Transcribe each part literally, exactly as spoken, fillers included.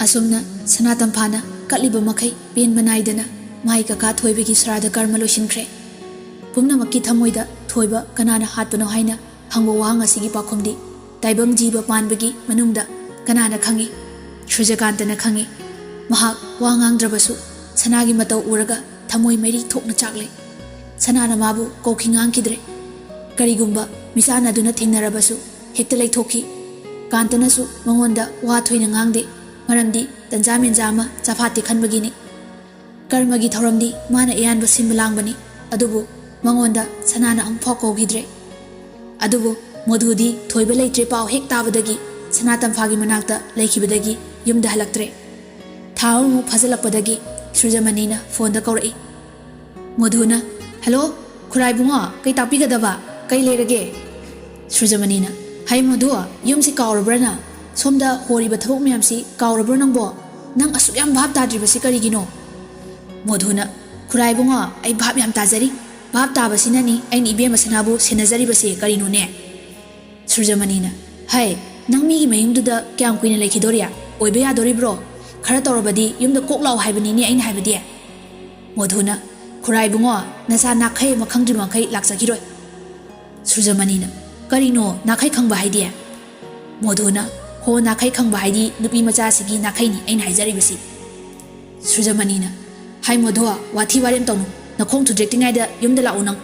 ꯑꯁꯨꯝꯅ ꯁꯅꯥ ꯇꯝꯐꯥꯅ ꯀꯠꯂꯤꯕ ꯃꯈꯩ ꯄꯦꯟꯕ ꯅꯥꯏꯗꯅ ꯃꯥꯏ ꯀꯀꯥ ꯊꯣꯏꯕꯒꯤ ꯁ꯭ꯔꯥꯗ ꯀꯔꯃ ꯂꯣꯏꯁꯤꯟꯈ꯭ꯔꯦ꯫ ꯄꯨꯝꯅꯃꯛꯀꯤ ꯊꯃꯣꯏꯗ ꯊꯣꯏꯕ ꯀꯅꯥꯅ ꯍꯥꯠꯄꯅꯣ ꯍꯥꯏꯅ ꯍꯪꯕ ꯋꯥꯍꯪ ꯑꯁꯤꯒꯤ ꯄꯥꯎꯈꯨꯝꯗꯤ ꯇꯥꯏꯕꯪ ꯖꯤꯕ ꯄꯥꯟꯕꯒꯤ ꯃꯅꯨꯡꯗ ꯀꯅꯥꯅ ꯈꯪꯏ? ꯁꯨꯔꯖꯀꯥꯟꯇꯅ ꯈꯪꯏ꯫ ꯃꯍꯥꯛ ꯋꯥ ꯉꯥꯡꯗ꯭ꯔꯕꯁꯨ ꯁꯅꯥꯒꯤ ꯃꯇꯧ ꯎꯔꯒ ꯊꯃꯣꯏ ꯃꯩꯔꯤ ꯊꯣꯛꯅ ꯆꯥꯛꯂꯦ꯫ ꯁꯅꯥꯅ ꯃꯥꯕꯨ ꯀꯧꯈꯤ ꯉꯥꯡꯈꯤꯗ꯭ꯔꯦ꯫ ꯀꯔꯤꯒꯨꯝꯕ ꯃꯤꯁꯥꯟꯅꯗꯨꯅ ꯊꯦꯡꯅꯔꯕꯁꯨ ꯍꯦꯛꯇ ꯂꯩꯊꯣꯛꯈꯤ꯫ ꯀꯥꯟꯇꯅꯁꯨ ꯃꯉꯣꯟꯗ ꯋꯥ ꯊꯣꯏꯅ ꯉꯥꯡꯗꯦ, ꯃꯔꯝꯗꯤ ꯇꯟꯖꯥ ꯃꯦꯟꯖꯥ ꯑꯃ ꯆꯐꯥꯠꯇꯦ ꯈꯟꯕꯒꯤꯅꯤ꯫ ꯀꯔꯃꯒꯤ ꯊꯧꯔꯝꯗꯤ ꯃꯥꯅ ꯑꯌꯥꯟꯕ ꯁꯤꯟꯕ ꯂꯥꯡꯕꯅꯤ, ꯑꯗꯨꯕꯨ ꯃꯉꯣꯟꯗ ꯁꯅꯥꯅ ꯑꯃꯨꯛꯐꯥꯎ ꯀꯧꯈꯤꯗ꯭ꯔꯦ꯫ ꯑꯗꯨꯕꯨ ꯃꯣꯙꯨꯗꯤ ꯊꯣꯏꯕ ꯂꯩꯇ꯭ꯔꯦ ꯄꯥꯎ ꯍꯦꯛ ꯇꯥꯕꯗꯒꯤ ꯁꯅꯥ ꯇꯝꯐꯥꯒꯤ ꯃꯅꯥꯛꯇ ꯂꯩꯈꯤꯕꯗꯒꯤ ꯌꯨꯝꯗ ꯍꯜꯂꯛꯇ꯭ꯔꯦ꯫ ꯊꯥ ꯑꯃꯃꯨꯛ ꯐꯥꯖꯤꯜꯂꯛꯄꯗꯒꯤ ꯁꯨꯔꯖꯃꯅꯤꯅ ꯐꯣꯟꯗ ꯀꯧꯔꯛꯏ꯫ ꯃꯣꯙꯨꯅ, "ꯍꯜꯂꯣ, ꯈꯨꯔꯥꯏ ꯏꯕꯨꯡꯉꯣ, ꯀꯩ ꯇꯥꯛꯄꯤꯒꯗꯕ? ꯀꯩ ꯂꯩꯔꯒꯦ?" ꯁꯨꯔꯖꯃꯅꯤꯅ, "ꯍꯩ ꯃꯣꯙꯨ, ꯌꯨꯝꯁꯤ ꯀꯥꯎꯔꯕ꯭ꯔꯥ ꯅꯪ? ꯁꯣꯝꯗ ꯍꯣꯔꯤꯕ ꯊꯕꯛ ꯃꯌꯥꯝꯁꯤ ꯀꯥꯎꯔꯕ꯭ꯔꯣ ꯅꯪꯕꯣ? ꯅꯪ ꯑꯁꯨꯛ ꯌꯥꯝ ꯚꯥꯞ ꯇꯥꯗ꯭ꯔꯤꯕꯁꯤ ꯀꯔꯤꯒꯤꯅꯣ?" ꯃꯣꯙꯨꯅ, "ꯈꯨꯔꯥꯏ ꯏꯕꯨꯡꯉꯣ, ꯑꯩ ꯚꯥꯞ ꯌꯥꯝ ꯇꯥꯖꯔꯤ꯫ ꯚꯥꯞ ꯇꯥꯕꯁꯤꯅꯅꯤ ꯑꯩꯅ ꯏꯕꯦꯝꯃ ꯁꯅꯥꯕꯨ ꯁꯦꯟꯅꯖꯔꯤꯕꯁꯦ ꯀꯔꯤꯅꯣꯅꯦ?" ꯁꯨꯔꯖꯃꯅꯤꯅ, "ꯍꯩ, ꯅꯪ ꯃꯤꯒꯤ ꯃꯌꯨꯝꯗꯨꯗ ꯀꯌꯥꯝ ꯀꯨꯏꯅ ꯂꯩꯈꯤꯗꯣꯔꯤ? ꯑꯣꯏꯕ ꯌꯥꯗꯣꯔꯤꯕ꯭ꯔꯣ? ꯈꯔ ꯇꯧꯔꯕꯗꯤ ꯌꯨꯝꯗ ꯀꯣꯛ ꯂꯥꯛꯑꯣ ꯍꯥꯏꯕꯅꯤꯅꯦ ꯑꯩꯅ ꯍꯥꯏꯕꯗꯤ꯫" ꯃꯣꯙꯨꯅ, "ꯈꯨꯔꯥꯏ ꯏꯕꯨꯡꯉꯣ, ꯅꯆꯥ ꯅꯥꯈꯩ ꯑꯃ ꯈꯪꯗ꯭ꯔꯤ ꯃꯈꯩ ꯂꯥꯛꯆꯈꯤꯔꯣꯏ꯫" ꯁꯨꯔꯖꯃꯅꯤꯅ, "ꯀꯔꯤꯅꯣ ꯅꯥꯈꯩ ꯈꯪꯕ ꯍꯥꯏꯗꯤ?" ꯃꯣꯙꯨꯅ, "ꯍꯣ, ꯅꯥꯈꯩ ꯈꯪꯕ ꯍꯥꯏꯗꯤ ꯅꯨꯄꯤ ꯃꯆꯥꯁꯤꯒꯤ ꯅꯥꯈꯩꯅꯤ ꯑꯩꯅ ꯍꯥꯏꯖꯔꯤꯕꯁꯤ꯫" ꯁꯨꯔꯖꯃꯅꯤꯅ, "ꯍꯥꯏ ꯃꯣꯙꯨ, ꯋꯥꯊꯤ ꯋꯥꯔꯦꯝ ꯇꯧꯅꯨ꯫ ꯅꯈꯣꯡ ꯊꯨꯗꯦꯛꯇ꯭ꯔꯤꯉꯩꯗ ꯌꯨꯝꯗ ꯂꯥꯛꯎ ꯅꯪ꯫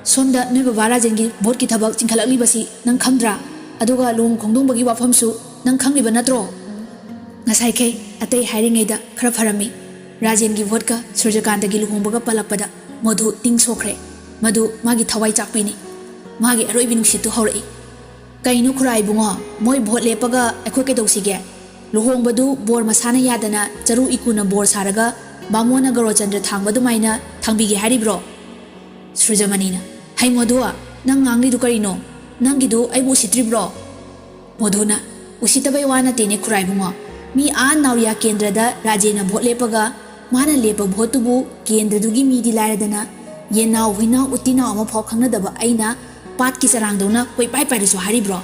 ꯁꯣꯝꯗ ꯅꯣꯏ ꯕꯕꯥ ꯔꯥꯖꯦꯟꯒꯤ ꯚꯣꯠꯀꯤ ꯊꯕꯛ ꯆꯤꯡꯈꯠꯂꯛꯂꯤꯕꯁꯤ ꯅꯪ ꯈꯪꯗ꯭ꯔꯥ? ꯑꯗꯨꯒ ꯂꯨꯍꯣꯡ ꯈꯣꯡꯗꯣꯡꯕꯒꯤ ꯋꯥꯐꯝꯁꯨ ꯅꯪ ꯈꯪꯂꯤꯕ ꯅꯠꯇ꯭ꯔꯣ?" ꯉꯁꯥꯏꯈꯩ ꯑꯇꯩ ꯍꯥꯏꯔꯤꯉꯩꯗ ꯈꯔ ꯐꯔꯝꯃꯤ꯫ ꯔꯥꯖꯦꯟꯒꯤ ꯚꯣꯠꯀ ꯁꯨꯔꯖꯀꯥꯟꯇꯒꯤ ꯂꯨꯍꯣꯡꯕꯒ ꯄꯜꯂꯛꯄꯗ ꯃꯣꯙꯨ ꯅꯤꯡ ꯁꯣꯛꯈ꯭ꯔꯦ꯫ ꯃꯗꯨ ꯃꯥꯒꯤ ꯊꯋꯥꯏ ꯆꯥꯛꯄꯤꯅꯤ꯫ ꯃꯥꯒꯤ ꯑꯔꯣꯏꯕꯤ ꯅꯨꯡꯁꯤꯠꯇꯨ ꯍꯧꯔꯛꯏ꯫ "ꯀꯩꯅꯣ ꯈꯨꯔꯥꯏ ꯏꯕꯨꯡꯉꯣ, ꯃꯣꯏ ꯚꯣꯠ ꯂꯦꯞꯄꯒ ꯑꯩꯈꯣꯏ ꯀꯩꯗꯧꯁꯤꯒꯦ? ꯂꯨꯍꯣꯡꯕꯗꯨ ꯕꯣꯔ ꯃꯁꯥꯅ ꯌꯥꯗꯅ ꯆꯔꯨ ꯏꯀꯨꯅ ꯕꯣꯔ ꯁꯥꯔꯒ ꯕꯥꯃꯣꯟꯅ ꯒꯧꯔꯆꯟꯗ꯭ꯔ ꯊꯥꯡꯕ ꯑꯗꯨꯃꯥꯏꯅ ꯊꯥꯡꯕꯤꯒꯦ ꯍꯥꯏꯔꯤꯕ꯭ꯔꯣ?" ꯁꯨꯔꯖꯃꯅꯤꯅ, "ꯍꯩ ꯃꯣꯙꯨ, ꯅꯪ ꯉꯥꯡꯂꯤꯗꯨ ꯀꯔꯤꯅꯣ? ꯅꯪꯒꯤꯗꯨ ꯑꯩꯕꯨ ꯎꯁꯤꯠꯇ꯭ꯔꯤꯕ꯭ꯔꯣ?" ꯃꯣꯙꯨꯅ, "ꯎꯁꯤꯠꯇꯕꯩ ꯋꯥ ꯅꯠꯇꯦꯅꯦ ꯈꯨꯔꯥꯏ ꯏꯕꯨꯡꯉꯣ꯫ ꯃꯤ ꯑꯥ ꯅꯥꯎꯔꯤꯌꯥ ꯀꯦꯟꯗ꯭ꯔꯗ ꯔꯥꯖꯦꯟꯅ ꯚꯣꯠ ꯂꯦꯞꯄꯒ ꯃꯥꯅ ꯂꯦꯞꯄ ꯚꯣꯠꯇꯨꯕꯨ ꯀꯦꯟꯗ꯭ꯔꯗꯨꯒꯤ ꯃꯤꯗꯤ ꯂꯥꯏꯔꯗꯅ ꯌꯦꯟꯅꯥꯎ ꯍꯨꯏꯅꯥꯎ ꯎꯇꯤꯅꯥꯎ ꯑꯃꯐꯥꯎ ꯈꯪꯅꯗꯕ ꯑꯩꯅ ꯄꯥꯠꯀꯤ ꯆꯔꯥꯡꯗꯧꯅ ꯀꯣꯏꯄꯥꯏ ꯄꯥꯏꯔꯁꯨ ꯍꯥꯏꯔꯤꯕ꯭ꯔꯣ?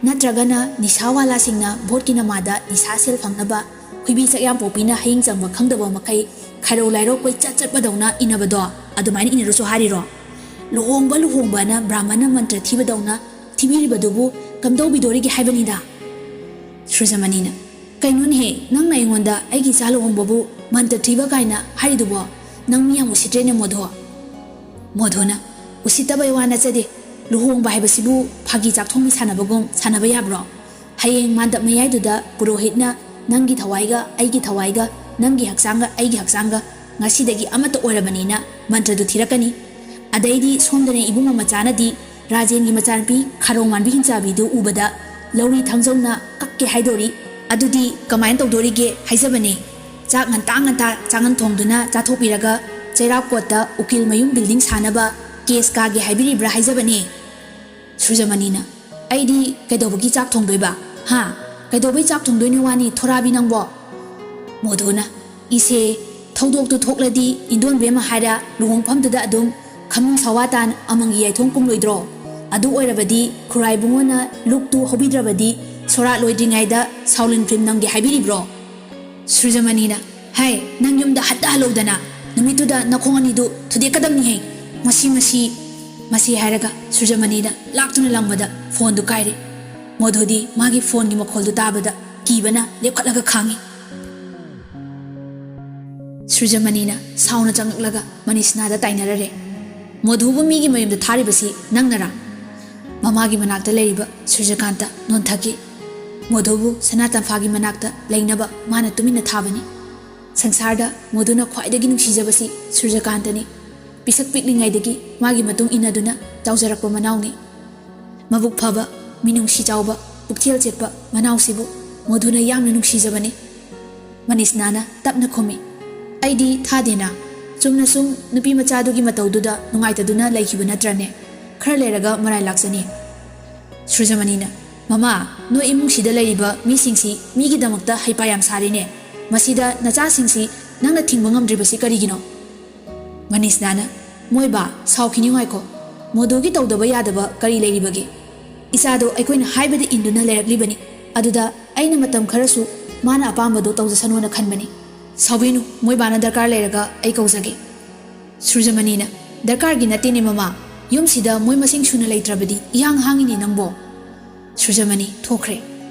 ꯅꯠꯇ꯭ꯔꯒꯅ ꯅꯤꯁꯥꯋꯥꯂꯥꯁꯤꯡꯅ ꯚꯣꯠꯀꯤ ꯅꯃꯥꯗ ꯅꯤꯁꯥ ꯁꯦꯜ ꯐꯪꯅꯕ ꯍꯨꯏꯕꯤ ꯆꯥꯛꯌꯥꯝꯄꯣꯛꯄꯤꯅ ꯍꯌꯤꯡ ꯆꯪꯕ ꯈꯪꯗꯕ ꯃꯈꯩ ꯈꯥꯏꯔꯧ ꯂꯥꯏꯔꯧ ꯀꯣꯏꯆꯠ ꯆꯠꯄꯗꯧꯅ ꯏꯟꯅꯕꯗꯣ ꯑꯗꯨꯃꯥꯏꯅ ꯏꯟꯅꯔꯨꯁꯨ ꯍꯥꯏꯔꯤꯔꯣ? ꯂꯨꯍꯣꯡꯕ ꯂꯨꯍꯣꯡꯕꯅ ꯕ꯭ꯔꯥꯍꯃꯟꯅ ꯃꯟꯇ꯭ꯔ ꯊꯤꯕꯗꯧꯅ ꯊꯤꯕꯤꯔꯤꯕꯗꯨꯕꯨ ꯀꯝꯗꯧꯕꯤꯗꯣꯔꯤꯒꯦ ꯍꯥꯏꯕꯅꯤꯗ꯫ ꯁ꯭ꯔꯤꯖꯃꯅꯤꯅ, "ꯀꯩꯅꯣꯅꯦꯍꯦ, ꯅꯪꯅ ꯑꯩꯉꯣꯟꯗ ꯑꯩꯒꯤ ꯏꯆꯥ ꯂꯨꯍꯣꯡꯕꯕꯨ ꯃꯟꯇ꯭ꯔ ꯊꯤꯕ ꯀꯥꯏꯅ ꯍꯥꯏꯔꯤꯗꯨꯕꯣ? ꯅꯪ ꯃꯤ ꯌꯥꯝ ꯎꯁꯤꯠꯇ꯭ꯔꯦꯅꯦ ꯃꯣꯙꯣ꯫" ꯃꯣꯙꯣꯅ, "ꯎꯁꯤꯠꯇꯕꯩ ꯋꯥ ꯅꯠꯆꯗꯦ꯫ ꯂꯨꯍꯣꯡꯕ ꯍꯥꯏꯕꯁꯤꯕꯨ ꯐꯥꯒꯤ ꯆꯥꯛꯊꯣꯡꯕꯤ ꯁꯥꯟꯅꯕꯒꯨꯝ ꯁꯥꯟꯅꯕ ꯌꯥꯕ꯭ꯔꯣ? ꯍꯌꯦꯡ ꯃꯥꯟꯗꯞ ꯃꯌꯥꯏꯗꯨꯗ ꯄꯨꯔꯣꯍꯤꯠꯅ ꯅꯪꯒꯤ ꯊꯋꯥꯏꯒ ꯑꯩꯒꯤ ꯊꯋꯥꯏꯒ, ꯅꯪꯒꯤ ꯍꯛꯆꯥꯡꯒ ꯑꯩꯒꯤ ꯍꯛꯆꯥꯡꯒ ꯉꯁꯤꯗꯒꯤ ꯑꯃꯠꯇ ꯑꯣꯏꯔꯕꯅꯤꯅ ꯃꯟꯇ꯭ꯔꯗꯨ ꯊꯤꯔꯛꯀꯅꯤ꯫ ꯑꯗꯩꯗꯤ ꯁꯣꯝꯗꯅ ꯏꯕꯨꯡꯉꯣ ꯃꯆꯥꯅꯗꯤ ꯔꯥꯖꯦꯟꯒꯤ ꯃꯆꯥꯅꯨꯄꯤ ꯈꯥꯔꯧ ꯃꯥꯟꯕꯤ ꯍꯤꯡꯆꯥꯕꯤꯗꯨ ꯎꯕꯗ ꯂꯧꯔꯤ ꯊꯥꯡꯖꯧꯅ ꯀꯛꯀꯦ ꯍꯥꯏꯗꯣꯔꯤ꯫ ꯑꯗꯨꯗꯤ ꯀꯃꯥꯏꯅ ꯇꯧꯗꯣꯔꯤꯒꯦ ꯍꯥꯏꯖꯕꯅꯦ꯫ ꯆꯥꯛ ꯉꯟꯇꯥ ꯉꯟꯇꯥ ꯆꯥꯉꯟ ꯊꯣꯡꯗꯨꯅ ꯆꯥꯊꯣꯛꯄꯤꯔꯒ ꯆꯩꯔꯥꯎ ꯀꯣꯠꯇ ꯎꯀꯤꯜ ꯃꯌꯨꯝ ꯕꯤꯜꯗꯤꯡ ꯁꯥꯅꯕ ꯀꯦꯁ ꯀꯥꯒꯦ ꯍꯥꯏꯕꯤꯔꯤꯕ꯭ꯔꯥ ꯍꯥꯏꯖꯕꯅꯦ꯫" ꯁꯨꯔꯖꯃꯅꯤꯅ, "ꯑꯩꯗꯤ ꯀꯩꯗꯧꯕꯒꯤ ꯆꯥꯛ ꯊꯣꯡꯗꯣꯏꯕ? ꯍꯥ? ꯀꯩꯗꯧꯕꯩ ꯆꯥꯛ ꯊꯣꯡꯗꯣꯏꯅꯣ ꯋꯥꯅꯤ, ꯊꯣꯔꯥꯕꯤ ꯅꯪꯕꯣ?" ꯃꯣꯙꯨꯅ, "ꯏꯁꯦ, ꯊꯧꯗꯣꯛꯇꯨ ꯊꯣꯛꯂꯗꯤ ꯏꯟꯗꯣꯟꯕꯦꯝꯃ ꯍꯥꯏꯔ ꯂꯨꯍꯣꯡꯐꯝꯗꯨꯗ ꯑꯗꯨꯝ ꯈꯃꯨꯡ ꯁꯋꯥꯇꯥꯟ ꯑꯃꯪꯒꯤ ꯌꯥꯏꯊꯣꯡ ꯀꯨꯝꯂꯣꯏꯗ꯭ꯔꯣ? ꯑꯗꯨ ꯑꯣꯏꯔꯕꯗꯤ ꯈꯨꯔꯥꯏ ꯕꯨꯡꯉꯣꯅ ꯂꯨꯛꯇꯨ ꯍꯧꯕꯤꯗ꯭ꯔꯕꯗꯤ ꯁꯣꯔꯥꯠ ꯂꯣꯏꯗ꯭ꯔꯤꯉꯩꯗ ꯁꯥꯎꯂꯤꯟ ꯐꯤꯂꯝ ꯅꯝꯒꯦ ꯍꯥꯏꯕꯤꯔꯤꯕ꯭ꯔꯣ?" ꯁꯨꯔꯖꯃꯅꯤꯅ, "ꯍꯩ, ꯅꯪ ꯌꯨꯝꯗ ꯍꯟꯇ ꯍꯜꯂꯧꯗꯅ꯫ ꯅꯨꯃꯤꯠꯇꯨꯗ ꯅꯈꯣꯡ ꯑꯅꯤꯗꯨ ꯊꯨꯗꯦꯛꯀꯗꯕꯅꯤꯍꯦ꯫ ꯃꯁꯤ, ꯃꯁꯤ꯫" ꯃꯁꯤ ꯍꯥꯏꯔꯒ ꯁꯨꯔꯖꯃꯅꯤꯅ ꯂꯥꯛꯇꯨꯅ ꯂꯪꯕꯗ ꯐꯣꯟꯗꯨ ꯀꯥꯏꯔꯦ꯫ ꯃꯣꯙꯨꯗꯤ ꯃꯥꯒꯤ ꯐꯣꯟꯒꯤ ꯃꯈꯣꯜꯗꯨ ꯇꯥꯕꯗ ꯀꯤꯕꯅ ꯂꯦꯞꯈꯠꯂꯒ ꯈꯥꯡꯉꯤ꯫ ꯁꯨꯔꯖꯃꯅꯤꯅ ꯁꯥꯎꯅ ꯆꯪꯂꯛꯂꯒ ꯃꯅꯤꯁꯅꯥꯗ ꯇꯥꯏꯅꯔꯔꯦ꯫ "ꯃꯣꯙꯨꯕꯨ ꯃꯤꯒꯤ ꯃꯌꯨꯝꯗ ꯊꯥꯔꯤꯕꯁꯤ ꯅꯪꯅꯔꯥ?" ꯃꯃꯥꯒꯤ ꯃꯅꯥꯛꯇ ꯂꯩꯔꯤꯕ ꯁꯨꯔꯖꯀꯥꯟꯇ ꯅꯣꯟꯊꯈꯤ꯫ "ꯃꯣꯙꯨꯕꯨ ꯁꯅꯥ ꯇꯝꯐꯥꯒꯤ ꯃꯅꯥꯛꯇ ꯂꯩꯅꯕ ꯃꯥꯅ ꯇꯨꯃꯤꯟꯅ ꯊꯥꯕꯅꯤ꯫ ꯁꯪꯁꯥꯔꯗ ꯃꯣꯙꯨꯅ ꯈ꯭ꯋꯥꯏꯗꯒꯤ ꯅꯨꯡꯁꯤꯖꯕꯁꯤ ꯁꯨꯔꯖꯀꯥꯟꯇꯅꯤ꯫ ꯄꯤꯁꯛ ꯄꯤꯛꯂꯤꯉꯩꯗꯒꯤ ꯃꯥꯒꯤ ꯃꯇꯨꯡ ꯏꯟꯅꯗꯨꯅ ꯆꯥꯎꯖꯔꯛꯄ ꯃꯅꯥꯎꯅꯤ꯫ ꯃꯕꯨꯛ ꯐꯕ, ꯃꯤꯅꯨꯡꯁꯤ ꯆꯥꯎꯕ, ꯄꯨꯛꯆꯦꯜ ꯆꯦꯠꯄ ꯃꯅꯥꯎꯁꯤꯕꯨ ꯃꯣꯙꯨꯅ ꯌꯥꯝꯅ ꯅꯨꯡꯁꯤꯖꯕꯅꯤ꯫" ꯃꯅꯤꯁꯅꯥꯅ ꯇꯞꯅ ꯈꯨꯝꯃꯤ, "ꯑꯩꯗꯤ ꯊꯥꯗꯦꯅ꯫ ꯆꯨꯝꯅ ꯁꯨꯝ ꯅꯨꯄꯤ ꯃꯆꯥꯗꯨꯒꯤ ꯃꯇꯧꯗꯨꯗ ꯅꯨꯡꯉꯥꯏꯇꯗꯨꯅ ꯂꯩꯈꯤꯕ ꯅꯠꯇ꯭ꯔꯅꯦ? ꯈꯔ ꯂꯩꯔꯒ ꯃꯔꯥꯏ ꯂꯥꯛꯆꯅꯤ꯫" ꯁꯨꯔꯖꯃꯅꯤꯅ, "ꯃꯃꯥ, ꯅꯣꯏ ꯏꯃꯨꯡꯁꯤꯗ ꯂꯩꯔꯤꯕ ꯃꯤꯁꯤꯡꯁꯤ ꯃꯤꯒꯤꯗꯃꯛꯇ ꯍꯩꯄꯥ ꯌꯥꯝ ꯁꯥꯔꯤꯅꯦ꯫ ꯃꯁꯤꯗ ꯅꯆꯥꯁꯤꯡꯁꯤ ꯅꯪꯅ ꯊꯤꯡꯕ ꯉꯝꯗ꯭ꯔꯤꯕꯁꯤ ꯀꯔꯤꯒꯤꯅꯣ?" ꯃꯅꯤꯁꯅꯥꯅ, "ꯃꯣꯏ ꯕꯥ, ꯁꯥꯎꯈꯤꯅꯨ, ꯉꯥꯏꯈꯣ꯫ ꯃꯣꯙꯨꯒꯤ ꯇꯧꯗꯕ ꯌꯥꯗꯕ ꯀꯔꯤ ꯂꯩꯔꯤꯕꯒꯦ? ꯏꯆꯥꯗꯣ ꯑꯩꯈꯣꯏꯅ ꯍꯥꯏꯕꯗ ꯏꯟꯗꯨꯅ ꯂꯩꯔꯛꯂꯤꯕꯅꯤ꯫ ꯑꯗꯨꯗ ꯑꯩꯅ ꯃꯇꯝ ꯈꯔꯁꯨ ꯃꯥꯅ ꯑꯄꯥꯝꯕꯗꯣ ꯇꯧꯖꯁꯅꯣꯅ ꯈꯟꯕꯅꯤ꯫ ꯁꯥꯎꯕꯤꯅꯨ, ꯃꯣꯏꯕꯥꯅ ꯗꯔꯀꯥꯔ ꯂꯩꯔꯒ ꯑꯩ ꯀꯧꯖꯒꯦ꯫ ꯁꯨꯔꯖꯃꯅꯤꯅ, "ꯗꯔꯀꯥꯔꯒꯤ ꯅꯠꯇꯦꯅꯦ ꯃꯃꯥ, ꯌꯨꯝꯁꯤꯗ ꯃꯣꯏ ꯃꯁꯤꯡ ꯁꯨꯅ ꯂꯩꯇ꯭ꯔꯕꯗꯤ ꯏꯍꯥꯡ ꯍꯥꯡꯉꯤꯅꯦ ꯅꯪꯕꯣ꯫" ꯁꯨꯔꯖꯃꯅꯤ ꯊꯣꯛꯈ꯭ꯔꯦ꯫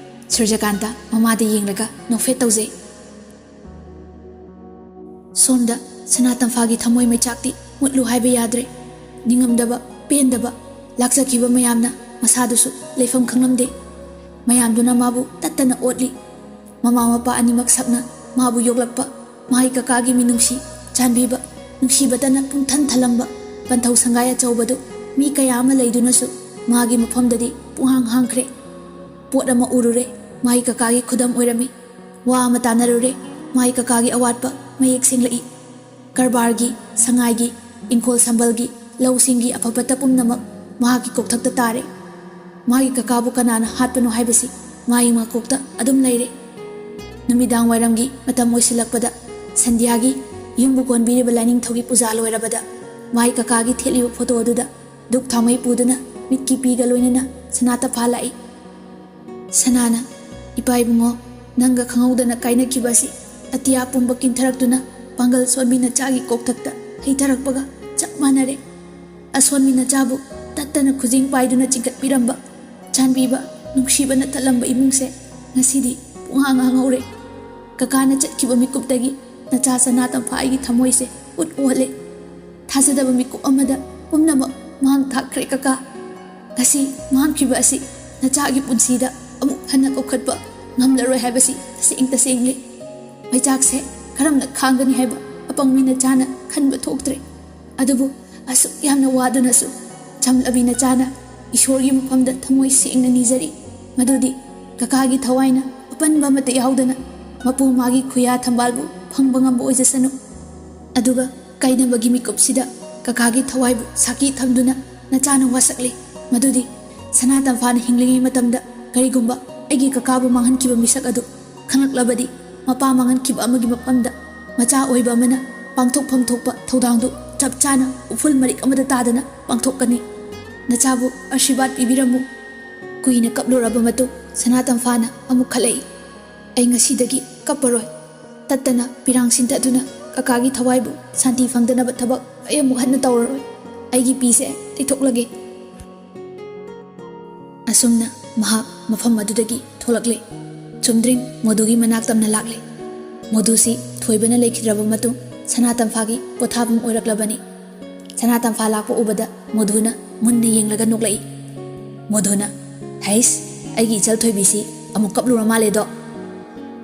ꯁꯨꯔꯖꯀꯥꯟꯇ ꯃꯃꯥꯗ ꯌꯦꯡꯂꯒ ꯅꯣꯛꯐꯦꯠ ꯇꯧꯖꯩ꯫ ꯁꯣꯝꯗ ꯁꯅꯥ ꯇꯝꯐꯥꯒꯤ ꯊꯃꯣꯏ ꯃꯩꯆꯥꯛꯇꯤ ꯃꯨꯠꯂꯨ ꯍꯥꯏꯕ ꯌꯥꯗ꯭ꯔꯦ꯫ ꯅꯤꯡꯉꯝꯗꯕ, ꯄꯦꯟꯗꯕ, ꯂꯥꯛꯆꯈꯤꯕ ꯃꯌꯥꯝꯅ ꯃꯁꯥꯗꯨꯁꯨ ꯂꯩꯐꯝ ꯈꯪꯂꯝꯗꯦ꯫ ꯃꯌꯥꯝꯗꯨꯅ ꯃꯥꯕꯨ ꯇꯠꯇꯅ ꯑꯣꯠꯂꯤ꯫ ꯃꯃꯥ ꯃꯄꯥ ꯑꯅꯤꯃꯛ ꯁꯛꯅ ꯃꯥꯕꯨ ꯌꯣꯛꯂꯛꯄ, ꯃꯥꯒꯤ ꯀꯀꯥꯒꯤ ꯃꯤꯅꯨꯡꯁꯤ, ꯆꯥꯟꯕꯤꯕ, ꯅꯨꯡꯁꯤꯕꯇꯅ ꯄꯨꯡꯊꯟ ꯊꯜꯂꯝꯕ ꯄꯟꯊꯧ ꯁꯪꯒꯥꯏ ꯑꯆꯧꯕꯗꯨ ꯃꯤ ꯀꯌꯥ ꯑꯃ ꯂꯩꯗꯨꯅꯁꯨ ꯃꯥꯒꯤ ꯃꯐꯝꯗꯗꯤ ꯄꯨꯡꯍꯥꯡ ꯍꯥꯡꯈ꯭ꯔꯦ꯫ ꯄꯣꯠ ꯑꯃ ꯎꯔꯨꯔꯦ, ꯃꯥꯒꯤ ꯀꯀꯥꯒꯤ ꯈꯨꯗꯝ ꯑꯣꯏꯔꯝꯃꯤ꯫ ꯋꯥ ꯑꯃ ꯇꯥꯟꯅꯔꯨꯔꯦ, ꯃꯥꯒꯤ ꯀꯀꯥꯒꯤ ꯑꯋꯥꯠꯄ ꯃꯌꯦꯛ ꯁꯦꯡꯂꯛꯏ꯫ ꯀꯔꯕꯥꯔꯒꯤ, ꯁꯉꯥꯏꯒꯤ, ꯏꯪꯈꯣꯜ ꯁꯝꯕꯜꯒꯤ, ꯂꯧꯁꯤꯡꯒꯤ ꯑꯐ ꯐꯠꯇ ꯄꯨꯝꯅꯃꯛ ꯃꯍꯥꯛꯀꯤ ꯀꯣꯛꯊꯛꯇ ꯇꯥꯔꯦ꯫ ꯃꯥꯒꯤ ꯀꯀꯥꯕꯨ ꯀꯅꯥꯅ ꯍꯥꯠꯄꯅꯣ ꯍꯥꯏꯕꯁꯤ ꯃꯥꯒꯤ ꯃꯀꯣꯛꯇ ꯑꯗꯨꯝ ꯂꯩꯔꯦ꯫ ꯅꯨꯃꯤꯗꯥꯡ ꯋꯥꯏꯔꯝꯒꯤ ꯃꯇꯝ ꯑꯣꯏꯁꯤꯜꯂꯛꯄꯗ, ꯁꯟꯙ꯭ꯌꯥꯒꯤ ꯌꯨꯝꯕꯨ ꯀꯣꯟꯕꯤꯔꯤꯕ ꯂꯥꯏꯅꯤꯡꯊꯧꯒꯤ ꯄꯨꯖꯥ ꯂꯣꯏꯔꯕꯗ, ꯃꯥꯒꯤ ꯀꯀꯥꯒꯤ ꯊꯦꯠꯂꯤꯕ ꯐꯣꯇꯣ ꯑꯗꯨꯗ ꯙꯨꯞ ꯊꯥꯎꯃꯩ ꯄꯨꯗꯨꯅ ꯃꯤꯠꯀꯤ ꯄꯤꯒ ꯂꯣꯏꯅꯅ ꯁꯅꯥ ꯇꯝꯐꯥ ꯂꯥꯛꯏ꯫ ꯁꯅꯥꯅ, "ꯏꯄꯥ ꯏꯕꯨꯡꯉꯣ, ꯅꯪꯒ ꯈꯪꯍꯧꯗꯅ ꯀꯥꯏꯅꯈꯤꯕ ꯑꯁꯤ ꯑꯇꯤꯌꯥ ꯄꯨꯝꯕ ꯀꯤꯟꯊꯔꯛꯇꯨꯅ ꯄꯥꯡꯒꯜ ꯁꯣꯟꯕꯤ ꯅꯆꯥꯒꯤ ꯀꯣꯛꯊꯛꯇ ꯍꯩꯊꯔꯛꯄꯒ ꯆꯞ ꯃꯥꯟꯅꯔꯦ꯫ ꯑꯁꯣꯟꯕꯤ ꯅꯆꯥꯕꯨ ꯇꯠꯇꯅ ꯈꯨꯖꯤꯡ ꯄꯥꯏꯗꯨꯅ ꯆꯤꯡꯈꯠꯄꯤꯔꯝꯕ, ꯆꯥꯟꯕꯤꯕ, ꯅꯨꯡꯁꯤꯕꯅ ꯊꯜꯂꯝꯕ ꯏꯃꯨꯡꯁꯦ ꯉꯁꯤꯗꯤ ꯄꯨꯡꯍꯥꯡ ꯍꯥꯡꯍꯧꯔꯦ꯫ ꯀꯀꯥꯅ ꯆꯠꯈꯤꯕ ꯃꯤꯀꯨꯞꯇꯒꯤ ꯅꯆꯥ ꯁꯅꯥ ꯇꯝꯐꯥ ꯑꯩꯒꯤ ꯊꯃꯣꯏꯁꯦ ꯎꯠ ꯎꯍꯜꯂꯦ꯫ ꯊꯥꯖꯗꯕ ꯃꯤꯀꯨꯞ ꯑꯃꯗ ꯄꯨꯝꯅꯃꯛ ꯃꯥꯡ ꯊꯥꯛꯈ꯭ꯔꯦ ꯀꯀꯥ꯫ ꯉꯁꯤ ꯃꯥꯡꯈꯤꯕ ꯑꯁꯤ ꯅꯆꯥꯒꯤ ꯄꯨꯟꯁꯤꯗ ꯑꯃꯨꯛ ꯍꯟꯅ ꯀꯧꯈꯠꯄ ꯉꯝꯂꯔꯣꯏ ꯍꯥꯏꯕꯁꯤ ꯇꯁꯦꯡ ꯇꯁꯦꯡꯂꯦ꯫ ꯃꯩꯆꯥꯛꯁꯦ ꯀꯔꯝꯅ ꯈꯥꯡꯒꯅꯤ ꯍꯥꯏꯕ ꯑꯄꯪꯕꯤ ꯅꯆꯥꯅ ꯈꯟꯕ ꯊꯣꯛꯇ꯭ꯔꯦ꯫ ꯑꯗꯨꯕꯨ ꯑꯁꯨꯛ ꯌꯥꯝꯅ ꯋꯥꯗꯨꯅꯁꯨ ꯆꯝꯂꯕꯤ ꯅꯆꯥꯅ ꯏꯁꯣꯔꯒꯤ ꯃꯐꯝꯗ ꯊꯃꯣꯏ ꯁꯦꯡꯅ ꯅꯤꯖꯔꯤ, ꯃꯗꯨꯗꯤ ꯀꯀꯥꯒꯤ ꯊꯋꯥꯏꯅ ꯑꯄꯟꯕ ꯑꯃꯠꯇ ꯌꯥꯎꯗꯅ ꯃꯄꯨ ꯃꯥꯒꯤ ꯈꯨꯌꯥ ꯊꯝꯕꯥꯜꯕꯨ ꯐꯪꯕ ꯉꯝꯕ ꯑꯣꯏꯖꯁꯅꯨ꯫ ꯑꯗꯨꯒ ꯀꯥꯏꯅꯕꯒꯤ ꯃꯤꯀꯨꯞꯁꯤꯗ ꯀꯀꯥꯒꯤ ꯊꯋꯥꯏꯕꯨ ꯁꯥꯈꯤ ꯊꯝꯗꯨꯅ ꯅꯆꯥꯅ ꯋꯥꯁꯛꯂꯤ, ꯃꯗꯨꯗꯤ ꯁꯅꯥ ꯇꯝꯐꯥꯅ ꯍꯤꯡꯂꯤꯉꯩ ꯃꯇꯝꯗ ꯀꯔꯤꯒꯨꯝꯕ ꯑꯩꯒꯤ ꯀꯀꯥꯕꯨ ꯃꯥꯡꯍꯟꯈꯤꯕ ꯃꯤꯁꯛ ꯑꯗꯨ ꯈꯪꯂꯛꯂꯕꯗꯤ, ꯃꯄꯥ ꯃꯥꯡꯍꯟꯈꯤꯕ ꯑꯃꯒꯤ ꯃꯐꯝꯗ ꯃꯆꯥ ꯑꯣꯏꯕ ꯑꯃꯅ ꯄꯥꯡꯊꯣꯛꯐꯝ ꯊꯣꯛꯄ ꯊꯧꯗꯥꯡꯗꯨ ꯆꯞ ꯆꯥꯅ ꯎꯐꯨꯜ ꯃꯔꯤꯛ ꯑꯃꯗ ꯇꯥꯗꯅ ꯄꯥꯡꯊꯣꯛꯀꯅꯤ꯫ ꯅꯆꯥꯕꯨ ꯑꯥꯁꯤꯔꯕꯥꯗ ꯄꯤꯕꯤꯔꯝꯃꯨ꯫ ꯀꯨꯏꯅ ꯀꯞꯂꯨꯔꯕ ꯃꯇꯨꯡ ꯁꯅꯥ ꯇꯝꯐꯥꯅ ꯑꯃꯨꯛ ꯈꯠꯂꯛꯏ꯫ "ꯑꯩ ꯉꯁꯤꯗꯒꯤ ꯀꯞꯄꯔꯣꯏ꯫ ꯇꯠꯇꯅ ꯄꯤꯔꯥꯡ ꯁꯤꯟꯊꯗꯨꯅ ꯀꯀꯥꯒꯤ ꯊꯋꯥꯏꯕꯨ ꯁꯥꯟꯇꯤ ꯐꯪꯗꯅꯕ ꯊꯕꯛ ꯑꯩ ꯑꯃꯨꯛ ꯍꯟꯅ ꯇꯧꯔꯔꯣꯏ꯫ ꯑꯩꯒꯤ ꯄꯤꯁꯦ ꯇꯩꯊꯣꯛꯂꯒꯦ"꯫ ꯑꯁꯨꯝꯅ ꯃꯍꯥꯛ ꯃꯐꯝ ꯑꯗꯨꯗꯒꯤ ꯊꯣꯛꯂꯛꯂꯦ꯫ ꯆꯨꯝꯗ꯭ꯔꯤꯡ ꯃꯣꯗꯨꯒꯤ ꯃꯅꯥꯛ ꯇꯝꯅ ꯂꯥꯛꯂꯦ꯫ ꯃꯣꯗꯨꯁꯤ ꯊꯣꯏꯕꯅ ꯂꯩꯈꯤꯗ꯭ꯔꯕ ꯃꯇꯨꯡ ꯁꯅꯥ ꯇꯝꯐꯥꯒꯤ ꯄꯣꯊꯥꯐꯝ ꯑꯣꯏꯔꯛꯂꯕꯅꯤ꯫ ꯁꯅꯥ ꯇꯝꯐꯥ ꯂꯥꯛꯄ ꯎꯕꯗ ꯃꯣꯗꯨꯅ ꯃꯨꯟꯅ ꯌꯦꯡꯂꯒ ꯅꯣꯛꯂꯛꯏ꯫ ꯃꯣꯗꯨꯅ, "ꯍꯩꯁ, ꯑꯩꯒꯤ ꯏꯆꯜ ꯊꯣꯏꯕꯤꯁꯤ ꯑꯃꯨꯛ ꯀꯞꯂꯨꯔ ꯃꯥꯜꯂꯦꯗꯣ"꯫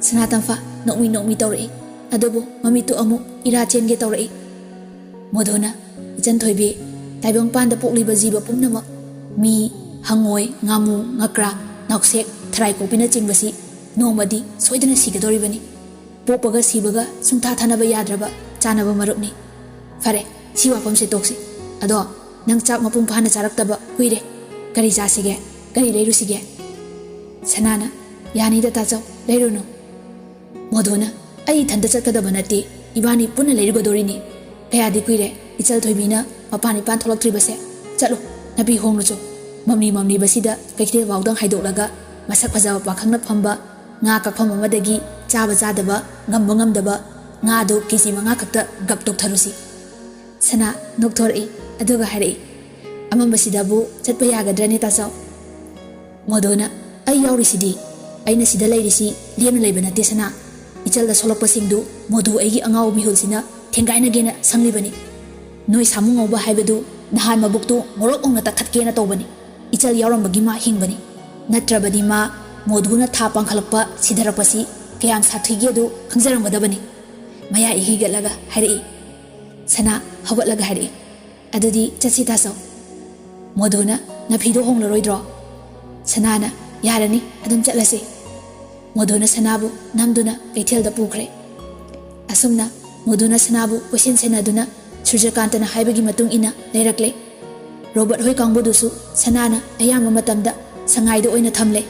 ꯁꯅꯥ ꯇꯝꯐꯥ ꯅꯣꯛꯃꯤ ꯅꯣꯛꯃꯤ ꯇꯧꯔꯛꯏ, ꯑꯗꯨꯕꯨ ꯃꯃꯤꯠꯇꯨ ꯑꯃꯨꯛ ꯏꯔꯥ ꯆꯦꯟꯒꯦ ꯇꯧꯔꯛꯏ꯫ ꯃꯣꯗꯨꯅ, "ꯏꯆꯟ ꯊꯣꯏꯕꯤ, ꯇꯥꯏꯕꯪꯄꯥꯟꯗ ꯄꯣꯛꯂꯤꯕ ꯖꯤꯕ ꯄꯨꯝꯅꯃꯛ, ꯃꯤ, ꯍꯪꯉꯣꯏ, ꯉꯥꯃꯨ, ꯉꯀ꯭ꯔꯥ, ꯅꯥꯎꯁꯦꯛ, ꯊꯔꯥꯏ ꯀꯣꯛꯄꯤꯅꯆꯤꯡꯕꯁꯤ ꯅꯣꯡꯃꯗꯤ ꯁꯣꯏꯗꯅ ꯁꯤꯒꯗꯧꯔꯤꯕꯅꯤ꯫ ꯄꯣꯛꯄꯒ ꯁꯤꯕꯒ ꯁꯨꯡꯊꯥ ꯊꯥꯅꯕ ꯌꯥꯗ꯭ꯔꯕ ꯆꯥꯅꯕ ꯃꯔꯨꯞꯅꯤ꯫ ꯐꯔꯦ, ꯁꯤ ꯋꯥꯐꯝꯁꯦ ꯇꯣꯛꯁꯤ꯫ ꯑꯗꯣ ꯅꯪ ꯆꯥꯛ ꯃꯄꯨꯡ ꯐꯥꯅ ꯆꯥꯔꯛꯇꯕ ꯀꯨꯏꯔꯦ꯫ ꯀꯔꯤ ꯆꯥꯁꯤꯒꯦ? ꯀꯔꯤ ꯂꯩꯔꯨꯁꯤꯒꯦ?" ꯁꯅꯥꯅ, "ꯌꯥꯅꯤꯗ ꯇꯥꯆꯧ, ꯂꯩꯔꯨꯅꯨ"꯫ ꯃꯣꯗꯨꯅ, "ꯑꯩ ꯏꯊꯟꯇ ꯆꯠꯀꯗꯕ ꯅꯠꯇꯦ, ꯏꯕꯥꯅꯤ ꯄꯨꯟꯅ ꯂꯩꯔꯨꯒꯗꯣꯔꯤꯅꯤ꯫ ꯀꯌꯥꯗꯤ ꯀꯨꯏꯔꯦ ꯏꯆꯜ ꯊꯣꯏꯕꯤꯅ ꯃꯄꯥꯟ ꯏꯄꯥꯟ ꯊꯣꯛꯂꯛꯇ꯭ꯔꯤꯕꯁꯦ꯫ ꯆꯠꯂꯨ, ꯅꯥꯄꯤ ꯍꯣꯡꯂꯨꯆꯣ꯫ ꯃꯝꯂꯤ ꯃꯝꯂꯤꯕꯁꯤꯗ ꯀꯩꯊꯦꯜ ꯐꯥꯎꯗꯪ ꯍꯥꯏꯗꯣꯛꯂꯒ ꯃꯁꯛ ꯐꯖꯕ ꯄꯥꯈꯪꯅ ꯐꯝꯕ ꯉꯥ ꯀꯛꯐꯝ ꯑꯃꯗꯒꯤ ꯆꯥꯕ ꯆꯥꯗꯕ, ꯉꯝꯕ ꯉꯝꯗꯕ ꯉꯥꯗꯨ ꯀꯦ ꯖꯤ ꯃꯉꯥ ꯈꯛꯇ ꯒꯞ ꯇꯣꯛꯊꯔꯨꯁꯤ"꯫ ꯁꯅꯥ ꯅꯣꯛꯊꯣꯔꯛꯏ, ꯑꯗꯨꯒ ꯍꯥꯏꯔꯛꯏ, "ꯑꯃꯝꯕꯁꯤꯗꯕꯨ ꯆꯠꯄ ꯌꯥꯒꯗ꯭ꯔꯅꯦ ꯇꯥꯆꯧ?" ꯃꯣꯗꯨꯅ, "ꯑꯩ ꯌꯥꯎꯔꯤꯁꯤꯗꯤ꯫ ꯑꯩꯅ ꯁꯤꯗ ꯂꯩꯔꯤꯁꯤ ꯂꯦꯝꯅ ꯂꯩꯕ ꯅꯠꯇꯦ ꯁꯅꯥ꯫ ꯏꯆꯜꯗ ꯁꯣꯛꯂꯛꯄꯁꯤꯡꯗꯨ ꯃꯣꯗꯨ ꯑꯩꯒꯤ ꯑꯉꯥꯎꯕ ꯃꯤꯍꯨꯜꯁꯤꯅ ꯊꯦꯡꯒꯥꯏꯅꯒꯦꯅ ꯁꯪꯂꯤꯕꯅꯤ꯫ ꯅꯣꯏ ꯁꯥꯃꯨ ꯉꯧꯕ ꯍꯥꯏꯕꯗꯨ ꯅꯍꯥꯟ ꯃꯕꯨꯛꯇꯨ ꯃꯣꯔꯣꯛ ꯑꯣꯡꯅ ꯇꯠꯊꯠꯀꯦꯅ ꯇꯧꯕꯅꯤ꯫ ꯏꯆꯜ ꯌꯥꯎꯔꯝꯕꯒꯤ ꯃꯥ ꯍꯤꯡꯕꯅꯤ꯫ ꯅꯠꯇ꯭ꯔꯕꯗꯤ ꯃꯥ ꯃꯣꯗꯨꯅ ꯊꯥ ꯄꯥꯡꯈꯠꯂꯛꯄ ꯁꯤꯙꯔꯛꯄꯁꯤ ꯀꯌꯥꯝ ꯁꯥꯊꯤꯒꯦ ꯑꯗꯨ ꯈꯪꯖꯔꯝꯒꯗꯕꯅꯤ"꯫ ꯃꯌꯥ ꯏ ꯍꯤꯒꯠꯂꯒ ꯍꯥꯏꯔꯛꯏ꯫ ꯁꯅꯥ ꯍꯧꯒꯠꯂꯒ ꯍꯥꯏꯔꯛꯏ, "ꯑꯗꯨꯗꯤ ꯆꯠꯁꯤ ꯇꯥꯆꯧ"꯫ ꯃꯣꯗꯨꯅ, "ꯅꯐꯤꯗꯣ ꯍꯣꯡꯂꯔꯣꯏꯗ꯭ꯔꯣ?" ꯁꯅꯥꯅ, "ꯌꯥꯔꯅꯤ, ꯑꯗꯨꯝ ꯆꯠꯂꯁꯤ"꯫ ꯃꯣꯗꯨꯅ ꯁꯅꯥꯕꯨ ꯅꯝꯗꯨꯅ ꯀꯩꯊꯦꯜꯗ ꯄꯨꯈ꯭ꯔꯦ꯫ ꯑꯁꯨꯝꯅ ꯃꯣꯗꯨꯅ ꯁꯅꯥꯕꯨ ꯀꯣꯏꯁꯦꯟ ꯁꯦꯟꯅꯗꯨꯅ ꯁꯨꯔꯖꯀꯥꯟꯇꯅ ꯍꯥꯏꯕꯒꯤ ꯃꯇꯨꯡ ꯏꯟꯅ ꯂꯩꯔꯛꯂꯦ꯫ ꯔꯣꯕꯔꯠ ꯍꯣꯏ ꯀꯥꯡꯕꯨꯗꯨꯁꯨ ꯁꯅꯥꯅ ꯑꯌꯥꯝꯕ ꯃꯇꯝꯗ ꯁꯉꯥꯏꯗ ꯑꯣꯏꯅ ꯊꯝꯂꯦ꯫